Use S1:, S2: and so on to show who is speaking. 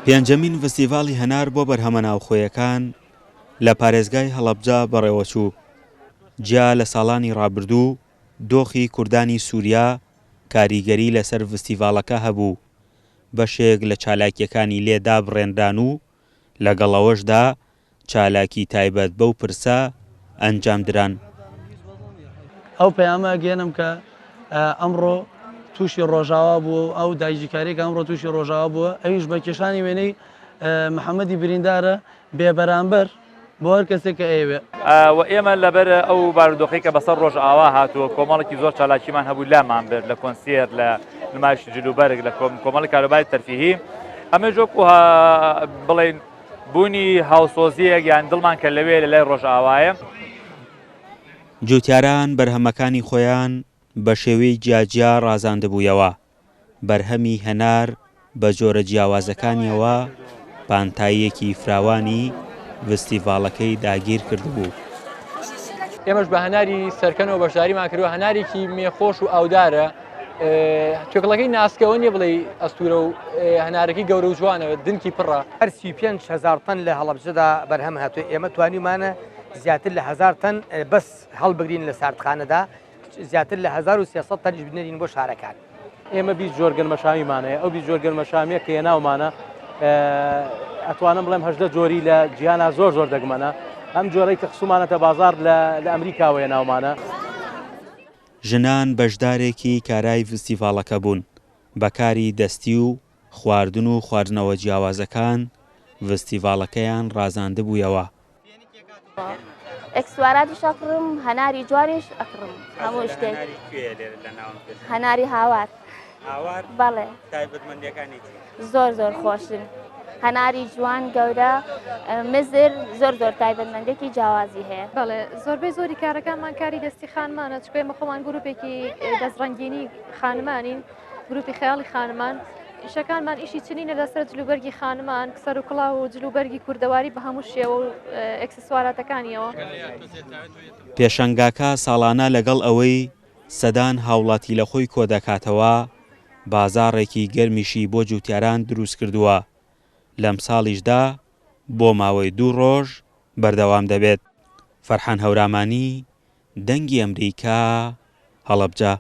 S1: پێنجەمین ڤستیڤاڵی هەنار بۆ بەرهەمە ناوخۆیەکان لە پارێزگای هەڵەبجە بەڕێوەچوو. جیا لە ساڵانی ڕابردوو، دۆخی کوردانی سووریا کاریگەری لەسەر ڤستیڤاڵەکە هەبوو، بەشێک لە چالاکییەکانی لێ دابڕێنران و لەگەڵ ئەوەشدا چالاکی تایبەت بەو پرسە ئەنجامدران.
S2: ئەو پەیامە ئەگەیەنم کە ئەمڕۆ تووشی ڕۆژاوا بووە و ئەو داگیرکارییە کە ئەمڕۆ تووشی ڕۆژاوا بووە ئەویش بە کێشانی وێنەی محەممەدی بریندارە بێبەرامبەر بۆ هەر کەسێک کە ئەیەوێ.
S3: و ئێمە لەبەر ئەو بارودۆخەی کە بەسەر ڕۆژئاوا هاتووە کۆمەڵێکی زۆر چالاکیمان هەبوو لامان برد لە کۆنسێرت لە نمایشی جلوبەرگ لە کۆمەڵی کاروباری تەرفیهی ئەمەش وەکو بڵێین بوونی هاوسۆزییەک یان دڵمان کە لەوێ لە لای ڕۆژئاوایە.
S1: جوتیاران بەرهەمەکانی خۆیان بە شێوەی جیاجیا ڕازاندبوویەوە، بەرهەمی هەنار بە جۆرە جیاوازەکانیەوە پانتاییەکی فراوانی ڤستیڤاڵەکەی داگیرکردبوو.
S4: ئێمەش بە هەناری سەرکەنەوە بەشداریمان کردووە، هەنارێکی مێخۆش و ئاودارە، توێکڵەکەی ناسکەوە نییە بڵێی ئەستوورە و هەنارەکەی گەورە و جوانە، دنکی پڕە.
S5: هەر 35 هەزار تەن لە هەڵەبجەدا بەرهەم هاتووە، ئێمە توانیومانە زیاتر لە هەزار تەن بەس هەڵبگرین لە ساردخانەدا، زیاتر لە 1300 تەنیش بنێرین بۆ شارەکان.
S6: ئێمە 20 جۆر گەنمەشامیمان هەیە، ئەو 20 جۆر گەنمەشامییە کە هێناومانە ئەتوانم بڵێم 18 جۆری لە جیهانا زۆر زۆر دەگمەنە، ئەم جۆرەی کە خستوومانەتە بازاڕ لە ئەمریکاوە هێناومانە.
S1: ژنان بەشدارێکی کارای ڤستیڤاڵەکە بوون، بە کاری دەستی و خواردن و خواردنەوە جیاوازەکان ڤستیڤاڵەکەیان ڕازاندبوویەوە.
S7: ئێکسواراتیش ئەکڕم هەناری جوانیش ئەکڕم هەموو شتێک هەناری هاوار بەڵێ زۆر زۆر خۆشن هەناری جوان گەورە مزر زۆر زۆر تایبەتمەندێکی جیاوازی هەیە.
S8: بەڵێ زۆربەی زۆری کارەکانمان کاری دەستی خانمانە چونکە ئێمە خۆمان گروپێکی دەستڕەنگینی خانمانین گروپی خەیاڵی خانمان ئیشەکانمان ئیشی چنینە لەسەر جلوبەرگی خانمان سەر و کڵاو و جلوبەرگی کوردەواری بە هەموو شێوە و ئێکسسواراتەکانیەوە.
S1: پێشەنگاکە ساڵانە لەگەڵ ئەوەی سەدان هاوڵاتی لەخۆی کۆدەکاتەوە، بازاڕێکی گەرمیشی بۆ جوتیاران دروستکردووە، لەمساڵیشدا بۆ ماوەی دوو ڕۆژ بەردەوام دەبێت. فەرحان هەورامانی، دەنگی ئەمریکا، هەڵەبجە.